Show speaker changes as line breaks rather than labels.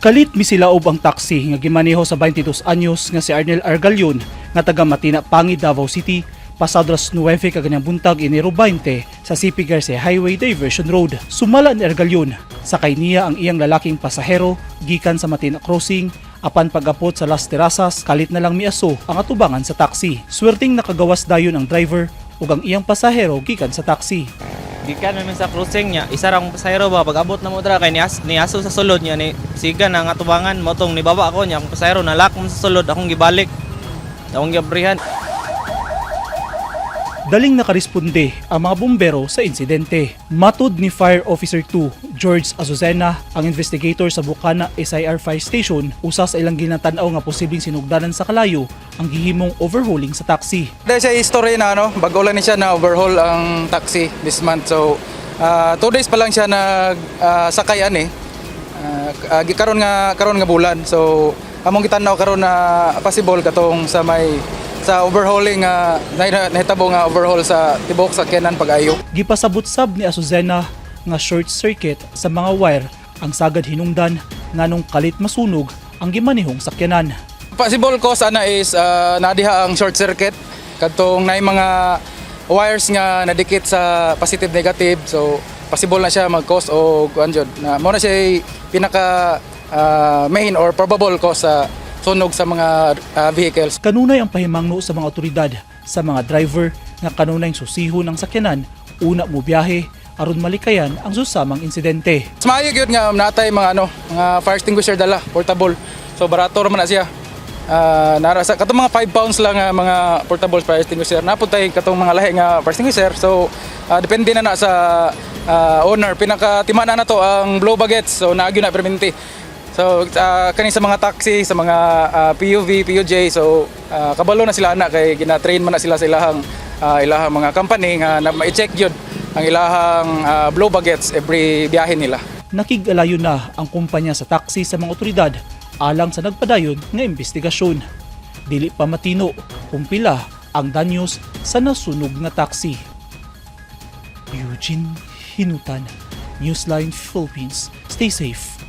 Kalit misilaob ang taxi nga gimaneho sa 22 anyos nga si Arnel Argalion nga taga Matina, Pangid, Davao City pasado alas 9 kaganyang buntag, Enero 20, sa CP Garcia Highway Diversion Road. Sumala ni Argalion, sakay niya ang iyang lalaking pasahero gikan sa Matina Crossing, apan pag-apot sa Las Terrazas, kalit na lang miaso ang atubangan sa taxi. Swerteng nakagawas dayon ang driver ug ang iyang pasahero gikan sa taxi.
Gikan namin sa crossing niya, isa ra akong pasahero ba, pag abot na mo dra kay ni aso sa sulod niya ni siga na nga atubangan mo tong nibaba ako niya akong pasahero na lock mo sa sulod, akong gibalik. Akong giabrihan.
Daling nakaresponde ang mga bumbero sa insidente. Matod ni Fire Officer 2, George Azucena, ang investigator sa Bukana SIR Fire Station, usa sa ilang ginatan-aw nga posibleng sinugdanan sa kalayo ang gihimong overhauling sa taxi.
Dahil sa history na ano, bago lang ni siya na overhaul ang taxi this month. So, 2 days pa lang siya nag sakay ani. Karon nga bulan. So, among gitan-aw karon na possible katong sa may sa overhauling nga nahitabo nga overhaul sa tibuok sakyanan pag-ayo.
Gipasabot sab ni Azucena nga short circuit sa mga wire ang sagad hinungdan nganong kalit masunog ang gimanihong sakyanan.
Possible cause ana is nadiha ang short circuit kadtong naay mga wires nga nadikit sa positive negative, so possible na siya mag-cause o kuan jud na mao na siya pinaka main or probable cause sa sunog sa mga vehicles.
Kanunay ang pahimangno sa mga otoridad sa mga driver nga kanunay susihon ang sakyanan una mo biyahe aron malikayan ang susamang insidente.
Mas maayo gyud nga natay mga ano, mga fire extinguisher dala, portable. So barato ra man na siya. Nara sa katong mga 5 pounds lang nga mga portable fire extinguisher. Naa pud tay katong mga lahi nga fire extinguisher. So depende na na sa owner. Pinaka timana na to ang blow baguettes. So naa gyud na perminti. So kani sa mga taxi, sa mga PUV, PUJ, so kabalo na sila ana kay gina-train man na sila sa ilahang mga company nga na ma-check gyud ang ilahang blow baguettes every biyahe nila.
Nakig-alayo na ang kumpanya sa taxi sa mga otoridad alang sa nagpadayon nga investigasyon. Dili pa matino kung pila ang danyos sa nasunog nga taxi. Eugene Hinutan, Newsline Philippines. Stay safe.